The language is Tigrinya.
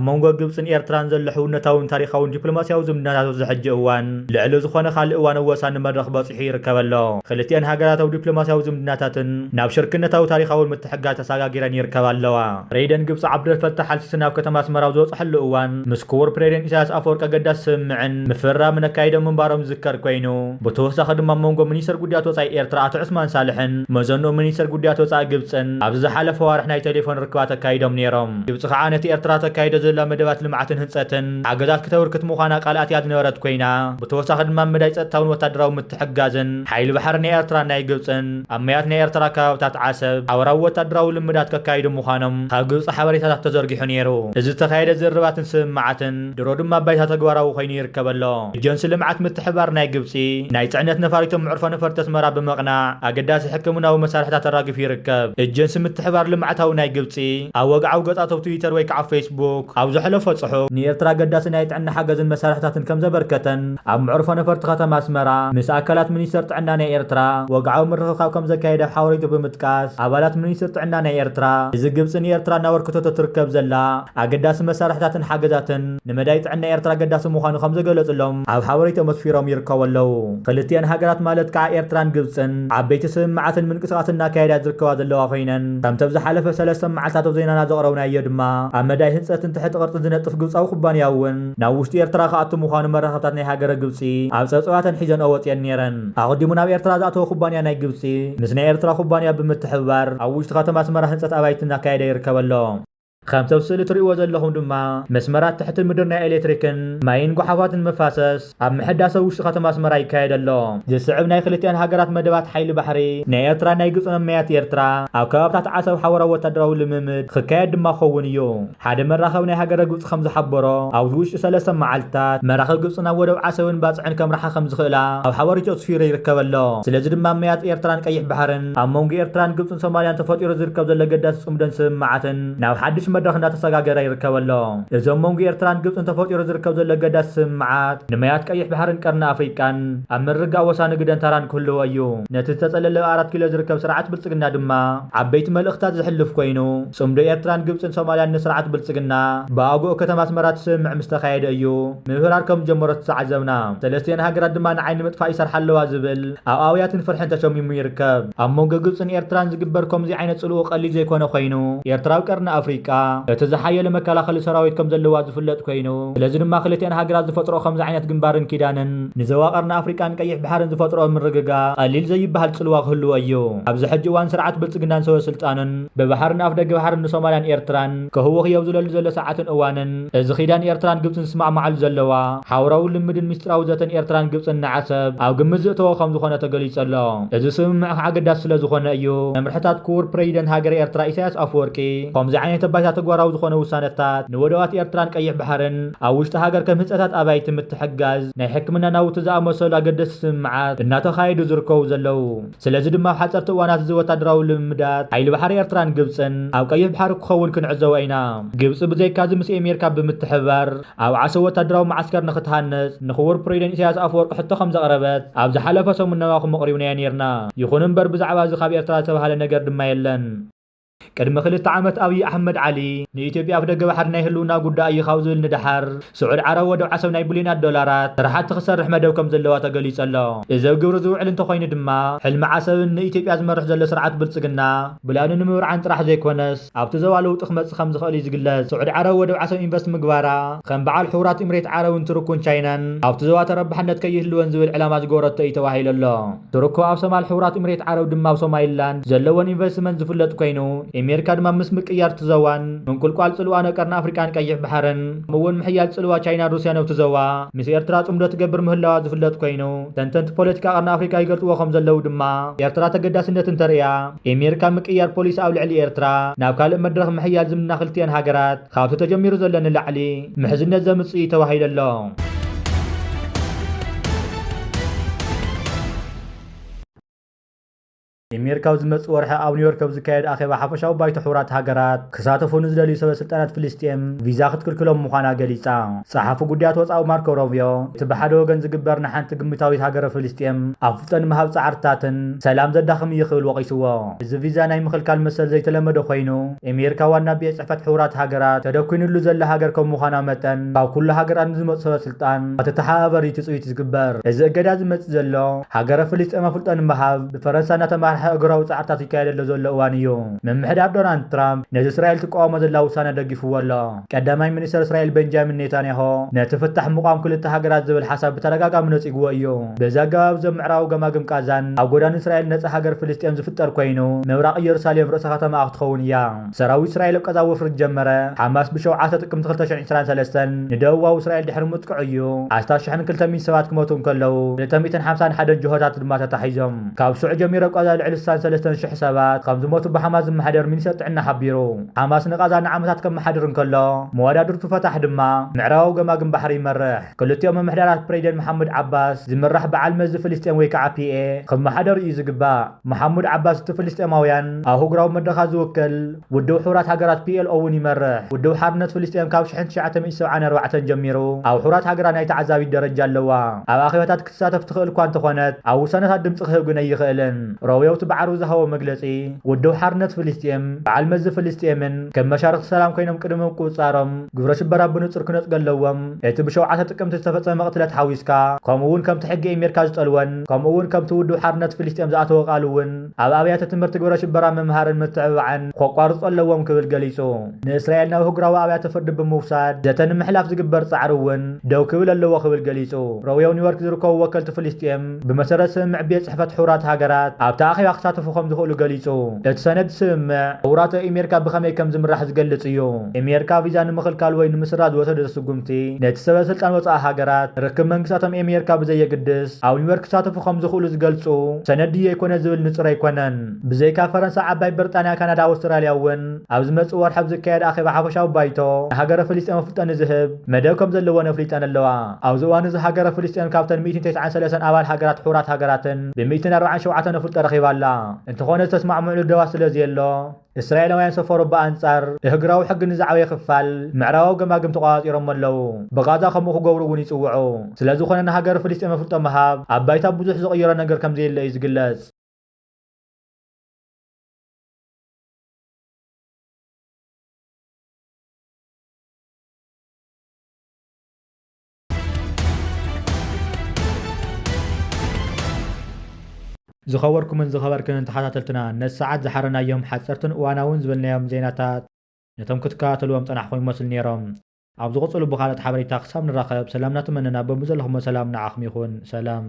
ኣብ መንጎ ግብጽን ኤርትራን ዘሎ ሕውነታውን ታሪኻውን ዲፕሎማስያዊ ዝምድናታት ኣብዚ ሕጂ እዋን ልዕሊ ዝኾነ ካልእ እዋን ወሳኒ መድረኽ በጺሑ ይርከብ ኣሎ። ክልቲኣን ሃገራት ኣብ ዲፕሎማስያዊ ዝምድናታትን ናብ ሽርክነታዊ ታሪኻውን ምትሕግጋዝ ተሰጋጊረን ይርከባ ኣለዋ። ፕሬዚደንት ግብጺ ዓብደልፈታሕ ኣልሲሲ ናብ ከተማ ኣስመራ ኣብ ዝበጽሐሉ እዋን ምስ ክቡር ፕሬዚደንት ኢሳያስ ኣፈወርቂ ኣገዳሲ ስምምዕን ምፍርራምን ኣካይዶም ምንባሮም ዝዝከር ኮይኑ፣ ብተወሳኺ ድማ ኣብ መንጎ ሚኒስተር ጉዳያት ወጻኢ ኤርትራ ኣቶ ዑስማን ሳልሕን መዘንኡ ሚኒስተር ጉዳያት ወጻኢ ግብጽን ኣብዚ ዝሓለፈ ዋርሕ ናይ ቴሌፎን ርክባት ኣካይዶም ነይሮም። ግብጺ ከዓ ነቲ ኤርትራ ተካይዶ ዘላ መደባት ልምዓትን ህንጸትን ሓገዛት ክተበርክት ምዃና ቃል ኣትያ ዝነበረት ኮይና፣ ብተወሳኺ ድማ መዳይ ጸጥታውን ወታደራዊ ምትሕግጋዝን ሓይሊ ባሕሪ ናይ ኤርትራን ናይ ግብጽን ኣብ ማያት ናይ ኤርትራ ከባብታት ዓሰብ ሓበራዊ ወታደራዊ ልምዳት ከካይዱ ምዃኖም ካብ ግብጺ ሓበሬታታት ተዘርጊሑ ነይሩ። እዚ ዝተኻየደ ዝርርባትን ስምምዓትን ድሮ ድማ ኣብ ባይታ ተግባራዊ ኮይኑ ይርከብ ኣሎ። ኤጀንሲ ልምዓት ምትሕባር ናይ ግብጺ ናይ ጽዕነት ነፋሪቶም መዕርፎ ነፈርቲ ኣስመራ ብምቕናዕ ኣገዳሲ ሕክምናዊ መሳርሕታት ኣራጊፉ ይርከብ። ኤጀንሲ ምትሕባር ልምዓታዊ ናይ ግብጺ ኣብ ወግዓዊ ገጻት ኣብ ትዊተር ወይ ከዓ ፌስቡክ ኣብ ዘሕለፎ ጽሑፍ፣ ንኤርትራ ኣገዳሲ ናይ ጥዕና ሓገዝን መሳርሕታትን ከም ዘበርከተን ኣብ መዕርፎ ነፈርቲ ከተማ ኣስመራ ምስ ኣካላት ሚኒስተር ጥዕና ናይ ኤርትራ ወግዓዊ ምርኽኻብ ከም ዘካየደ ሓበሬቱ ብምጥቃስ፣ ኣባላት ሚኒስተር ጥዕና ናይ ኤርትራ፣ እዚ ግብጺ ንኤርትራ እናበርከተቶ ትርከብ ዘላ ኣገዳሲ መሳርሕታትን ሓገዛትን ንመዳይ ጥዕና ኤርትራ ኣገዳሲ ምዃኑ ከም ዘገለጽሎም ኣብ ሓበሬቶም ኣስፊሮም ይርከቡ ኣለዉ። ክልቲአን ሃገራት ማለት ከዓ ኤርትራን ግብጽን ዓበይቲ ስምምዓትን ምንቅስቃስ እናካየዳ ዝርከባ ዘለዋ ኮይነን፣ ከምቲ ኣብ ዝሓለፈ ሰለስተ መዓልታት ኣብ ዜናና ዘቕረብናዮ ድማ፣ ኣብ መዳይ ህንጸትን ትሕቲ ቅርጽን ዝነጥፍ ግብጻዊ ኩባንያ እውን ናብ ውሽጢ ኤርትራ ክኣቱ ምዃኑ መራኸብታት ናይ ሃገረ ግብጺ ኣብ ጸብጸባተን ሒዘንኦ ወጺአን ነይረን። ኣቐዲሙ ናብ ኤርትራ ዝኣተወ ኩባንያ ናይ ግብጺ ምስ ናይ ኤርትራ ኩባንያ ብምትሕብባር ኣብ ውሽጢ ከተማ ኣስመራ ህንጸት ኣባይቲ እናካየደ ይርከብ ኣሎ። ከምቲ ኣብ ስእሊ ትርእይዎ ዘለኹም ድማ መስመራት ትሕቲ ምድሪ ናይ ኤሌክትሪክን ማይን ጓሓፋትን መፋሰስ ኣብ ምሕዳሰ ውሽጢ ከተማ ኣስመራ ይካየድ ኣሎ። ዝስዕብ ናይ ክልቲኣን ሃገራት መደባት ሓይሊ ባሕሪ ናይ ኤርትራ ናይ ግብጽን ኣብ ማያት ኤርትራ ኣብ ከባብታት ዓሰብ ሓበራዊ ወታደራዊ ልምምድ ክካየድ ድማ ክኸውን እዩ። ሓደ መራኸቢ ናይ ሃገረ ግብጺ ከም ዝሓበሮ፣ ኣብዚ ውሽጢ ሰለስተ መዓልትታት መራኽብ ግብጺ ናብ ወደብ ዓሰብን ባጽዕን ከምርሓ ከም ዝኽእላ ኣብ ሓበሬቱ ኣስፊሩ ይርከብ ኣሎ። ስለዚ ድማ ኣብ ማያት ኤርትራን ቀይሕ ባሕርን ኣብ መንጎ ኤርትራን ግብጽን ሶማልያን ተፈጢሩ ዝርከብ ዘሎ ኣገዳሲ ጽምዶን ስምምዓትን ናብ ሓድሽ መድረኽ እናተሰጋገረ ይርከብ ኣሎ። እዚ ኣብ መንጎ ኤርትራን ግብጽን ተፈጢሩ ዝርከብ ዘሎ ኣገዳሲ ስምምዓት ንማያት ቀይሕ ባሕርን ቀርኒ ኣፍሪቃን ኣብ ምርግጋእ ወሳኒ ግደን ተራን ክህልዎ እዩ። ነቲ ዝተጸለለ ኣብ ኣራት ኪሎ ዝርከብ ስርዓት ብልጽግና ድማ ዓበይቲ መልእኽታት ዘሕልፍ ኮይኑ፣ ጽምዶ ኤርትራን ግብጽን ሶማልያን ንስርዓት ብልጽግና ብኣግኡ ከተማ ኣስመራ ትስምምዕ ምስ ተኻየደ እዩ ምህራር ከም ዝጀመሮ ተዓዘብና። ሰለስቲአን ሃገራት ድማ ንዓይ ንምጥፋእ ይሰርሓ ኣለዋ ዝብል ኣብ ኣውያትን ፍርሕን ተሸሚሙ ይርከብ። ኣብ መንጎ ግብጽን ኤርትራን ዝግበር ከምዚ ዓይነት ጽልኡ ቀሊል ዘይኮነ ኮይኑ፣ ኤርትራ ኣብ ቀርኒ ኣፍሪቃ እቲ ዝሓየለ መከላኸሊ ሰራዊት ከም ዘለዋ ዝፍለጥ ኮይኑ፣ ስለዚ ድማ ክልቲአን ሃገራት ዝፈጥሮ ከምዚ ዓይነት ግንባርን ኪዳንን ንዞባ ቀርኒ ኣፍሪቃን ቀይሕ ባሕርን ዝፈጥሮ ምርግጋእ ቀሊል ዘይበሃል ጽልዋ ክህልዎ እዩ። ኣብዚ ሕጂ እዋን ስርዓት ብልጽግናን ሰበ ስልጣኑን ብባሕርን ኣፍ ደገ ባሕርን ንሶማልያን ኤርትራን ከህውኽ ኣብ ዝለሉ ዘሎ ሰዓትን እዋንን፣ እዚ ኪዳን ኤርትራን ግብጽን ዝስማዕማዓሉ ዘለዋ ሓውራዊ ልምድን ምስጢራዊ ዘተን ኤርትራን ግብጽን ንዓሰብ ኣብ ግምት ዝእተዎ ከም ዝኾነ ተገሊጹ ኣሎ። እዚ ስምምዕ ከዓ ኣገዳሲ ስለ ዝኾነ እዩ መምርሕታት ክቡር ፕሬዚደንት ሃገር ኤርትራ ኢሳያስ ኣፈወርቂ ከምዚ ዓይነት ኣባይታ ተግባራዊ ዝኾነ ውሳነታት ንወደባት ኤርትራን ቀይሕ ባሕርን ኣብ ውሽጢ ሃገር ከም ህንጸታት ኣባይቲ ምትሕጋዝ ናይ ሕክምና ናውቲ ዝኣመሰሉ ኣገደስቲ ስምምዓት እናተኻየዱ ዝርከቡ ዘለዉ። ስለዚ ድማ ኣብ ሓጸርቲ እዋናት እዚ ወታደራዊ ልምምዳት ሓይሊ ባሕሪ ኤርትራን ግብጽን ኣብ ቀይሕ ባሕሪ ክኸውን ክንዕዘቦ ኢና። ግብጺ ብዘይካዚ ምስ ኣሜሪካ ብምትሕብባር ኣብ ዓሰብ ወታደራዊ መዓስከር ንክትሃንጽ ንክቡር ፕሬዚደንት ኢሳያስ ኣፈወርቂ ሕቶ ከም ዘቕረበት ኣብ ዝሓለፈ ሰሙን ነባኹም ኣቕሪብናዮ ነይርና። ይኹን እምበር ብዛዕባ እዚ ካብ ኤርትራ ዝተባህለ ነገር ድማ የለን። ቅድሚ ክልተ ዓመት ኣብይ ኣሕመድ ዓሊ ንኢትዮጵያ ኣፍ ደገ ባሕሪ ናይ ህልውና ጉዳይ እዩ ካብ ዝብል ንደሓር ስዑድ ዓረብ ወደብ ዓሰብ ናይ ቢልዮናት ዶላራት ስራሕቲ ክሰርሕ መደብ ከም ዘለዋ ተገሊጹ ኣሎ። እዚ ኣብ ግብሪ ዝውዕል እንተኾይኑ ድማ ሕልሚ ዓሰብን ንኢትዮጵያ ዝመርሕ ዘሎ ስርዓት ብልጽግና ብላኑ ንምብርዓን ጥራሕ ዘይኮነስ ኣብቲ ዞባ ለውጢ ክመጽእ ከም ዝኽእል እዩ ዝግለጽ። ስዑድ ዓረብ ወደብ ዓሰብ ኢንቨስት ምግባራ ከም በዓል ሕቡራት ኢምሬት ዓረብን ቱርኩን ቻይናን ኣብቲ ዞባ ተረባሕነት ከይህልወን ዝብል ዕላማ ዝገበረቶ እዩ ተባሂሉ ኣሎ። ቱርክ ኣብ ሶማል፣ ሕቡራት ኢምሬት ዓረብ ድማ ኣብ ሶማሊላንድ ዘለወን ኢንቨስትመንት ዝፍለጥ ኮይኑ፣ ኣሜሪካ ድማ ምስ ምቅያር እቲ ዞባን ምንቁልቋል ጽልዋ ንቀርኒ ኣፍሪቃን ቀይሕ ባሕርን፣ ከምኡ እውን ምሕያል ጽልዋ ቻይናን ሩስያን ኣብቲ ዞባ ምስ ኤርትራ ጽምዶ ትገብር ምህላዋ ዝፍለጥ ኮይኑ፣ ተንተንቲ ፖለቲካ ቀርኒ ኣፍሪቃ ይገልጽዎ ከም ዘለዉ ድማ፣ ኤርትራ ተገዳስነት እንተርእያ፣ ኣሜሪካ ምቅያር ፖሊሲ ኣብ ልዕሊ ኤርትራ ናብ ካልእ መድረኽ ምሕያል ዝምድና ክልቲአን ሃገራት ካብቲ ተጀሚሩ ዘሎ ንላዕሊ ምሕዝነት ዘምጽእ እዩ ተባሂሉ ኣሎ። ኣሜሪካ ኣብ ዝመጽእ ወርሒ ኣብ ኒውዮርክ ኣብ ዝካየድ ኣኼባ ሓፈሻዊ ባይቶ ሕቡራት ሃገራት ክሳተፉ ንዝደልዩ ሰበ ስልጣናት ፍልስጤም ቪዛ ክትክልክሎም ምዃና ገሊጻ። ጸሓፊ ጉዳያት ወጻኢ ማርኮ ሮቢዮ፣ እቲ ብሓደ ወገን ዝግበር ንሓንቲ ግምታዊት ሃገረ ፍልስጤም ኣፍልጦ ንምሃብ ጻዕርታትን ሰላም ዘዳኽም እዩ ክብል ወቒስዎ። እዚ ቪዛ ናይ ምኽልካል መሰል ዘይተለመደ ኮይኑ፣ ኣሜሪካ ዋና ቤት ጽሕፈት ሕቡራት ሃገራት ተደኲንሉ ዘላ ሃገር ከም ምዃና መጠን፣ ካብ ኩሉ ሃገራት ንዝመጹ ሰበ ስልጣን ክትተሓባበር እዩ ትጽቢት ዝግበር። እዚ እገዳ ዝመጽእ ዘሎ፣ ሃገረ ፍልስጤም ኣፍልጦ ንምሃብ ብፈረንሳ እናተማርሐ እግራዊ ጻዕርታት ይካየደሉ ዘሎ እዋን እዩ። ምምሕዳር ዶናልድ ትራምፕ ነዚ እስራኤል ትቃወሞ ዘላ ውሳነ ደጊፍዎ ኣሎ። ቀዳማይ ሚኒስተር እስራኤል ቤንጃሚን ኔታንያሆ ነቲ ፍታሕ ምቋም ክልተ ሃገራት ዝብል ሓሳብ ብተደጋጋሚ ነጺግዎ እዩ። በዚ ኣገባብ እዞም ምዕራባዊ ገማግም ቃዛን ኣብ ጎዳኒ እስራኤል ነጻ ሃገር ፍልስጤም ዝፍጠር ኮይኑ፣ ምብራቕ ኢየሩሳሌም ርእሰ ከተማኣ ክትኸውን እያ። ሰራዊት እስራኤል ኣብ ቀዛ ወፍሪ ጀመረ። ሓማስ ብሸውዓተ ጥቅምቲ ክልተ ሽሕን ዕስራን ሰለስተን ንደቡባዊ እስራኤል ድሕሪ ምጥቅዑ እዩ ኣስታት ሽሕን ክልተ ሚእትን ሰባት ክሞቱ እንከለዉ፣ ክልተ ሚእትን ሓምሳን ሓደን ጅሆታት ድማ ተታሒዞም። ካብ ሽዑ ጀሚሩ ኣብ ቀዛ ልዕሊ ስሳን ሰለስተን ሽሕ ሰባት ከም ዝሞቱ ብሓማስ ዝመሓደር ሚኒስተር ጥዕና ሓቢሩ። ሓማስ ንቓዛ ንዓመታት ከመሓድር እንከሎ፣ መወዳድርቱ ፈታሕ ድማ ምዕራባዊ ገማግም ባሕሪ ይመርሕ። ክልቲኦም ምምሕዳራት ፕሬዚደንት መሓሙድ ዓባስ ዝምራሕ በዓል መዚ ፍልስጤም ወይ ከዓ ፒኤ ክመሓደር እዩ ዝግባእ። መሓሙድ ዓባስ እቲ ፍልስጤማውያን ኣህጉራዊ መድረኻት ዝውክል ውድብ ሕቡራት ሃገራት ፒኤልኦ እውን ይመርሕ። ውድብ ሓርነት ፍልስጤም ካብ ሽሕን ትሽዓተ ሚእትን ሰብዓን ኣርባዕተን ጀሚሩ ኣብ ሕቡራት ሃገራት ናይ ተዓዛቢት ደረጃ ኣለዋ። ኣብ ኣኼባታት ክትሳተፍ ትኽእል እኳ እንተኾነት፣ ኣብ ውሳነታት ድምፂ ክህብ ግን ኣይኽእልን። ሮቢዮ እቲ ብዓርቢ ዝሃቦ መግለፂ፣ ውድብ ሓርነት ፍልስጤም፣ በዓል መዚ ፍልስጤምን ከም መሻርኽቲ ሰላም ኮይኖም ቅድሚ ምቁፅፃሮም ግብረ ሽበራ ብንፁር ክነፅጎ ኣለዎም። እቲ ብሸውዓተ ጥቅምቲ ዝተፈፀመ ቅትለት ሓዊስካ፣ ከምኡ እውን ከምቲ ሕጊ ኣሜሪካ ዝጠልወን፣ ከምኡ እውን ከምቲ ውድብ ሓርነት ፍልስጤም ዝኣተወ ቃል እውን ኣብ ኣብያተ ትምህርቲ ግብረ ሽበራ ምምሃርን ምትዕብባዕን ከቋርፁ ኣለዎም ክብል ገሊፁ። ንእስራኤል ናብ ኣህጉራዊ ኣብያተ ፍርዲ ብምውሳድ ዘተ ንምሕላፍ ዝግበር ጻዕሪ እውን ደው ክብል ኣለዎ ክብል ገሊጹ። ረውየው ኒውዮርክ ዝርከቡ ወከልቲ ፍልስጤም ብመሰረት ስምምዕ ቤት ጽሕፈት ሕቡራት ሃገራት ኣብቲ ኣኼባ ክሳተፉ ከም ዝኽእሉ ገሊጹ። እቲ ሰነድ ስምምዕ ሕቡራት ኣሜሪካ ብኸመይ ከም ዝምራሕ ዝገልጽ እዩ። ኣሜሪካ ቪዛ ንምኽልካል ወይ ንምስራዝ ዝወሰደቶ ስጉምቲ ነቲ ሰበ ስልጣን ወጻኢ ሃገራት ርክብ መንግስታቶም ኣሜሪካ ብዘየግድስ ኣብ ኒውዮርክ ክሳተፉ ከም ዝኽእሉ ዝገልጹ ሰነድ ድዩ ኣይኮነ ዝብል ንጹር ኣይኮነን። ብዘይካ ፈረንሳ፣ ዓባይ ብሪጣንያ፣ ካናዳ፣ ኣውስትራልያ እውን ኣብ ዝመጽእ ወርሒ ኣብ ዝካየድ ኣኼባ ሓፈሻዊ ባይቶ ንሃገረ ፍልስጤም ኣፍልጦ ንዝህብ መደብ ከም ዘለወን ኣፍሊጠን ኣለዋ። ኣብዚ እዋን እዚ ሃገረ ፍልስጤም ካብተን ሚእትን ተስዓን ሰለስተን ኣባል ሃገራት ሕቡራት ሃገራትን ብሚእትን ኣርባዓን ሸውዓተን ኣፍልጦ ረኺባ ኣላ። እንተኾነ ዝተስማዕምዑሉ ደባት ስለ ዘየሎ፣ እስራኤላውያን ሰፈሩ ብኣንጻር እህግራዊ ሕጊ ንዝዓበየ ክፋል ምዕራባዊ ገማግም ተቖጻጺሮም ኣለዉ። ብቓዛ ከምኡ ክገብሩ እውን ይጽውዑ። ስለ ዝኾነ ንሃገረ ፍልስጤም ኣፍልጦ ምሃብ ኣብ ባይታ ብዙሕ ዝቕይሮ ነገር ከም ዘየለ እዩ ዝግለጽ። ዝኸበርኩምን ዝኸበርክንን ተኸታተልትና፣ ነቲ ሰዓት ዝሓረናዮም ሓጸርትን እዋናውን ዝበልናዮም ዜናታት ነቶም ክትከታተልዎም ጸናሕኩም ይመስሉ ነይሮም። ኣብ ዝቕጽሉ ብኻልኦት ሓበሬታ ክሳብ ንራኸብ፣ ሰላም እናተመነና በብዘለኹሞ ሰላም ንዓኹም ይኹን። ሰላም።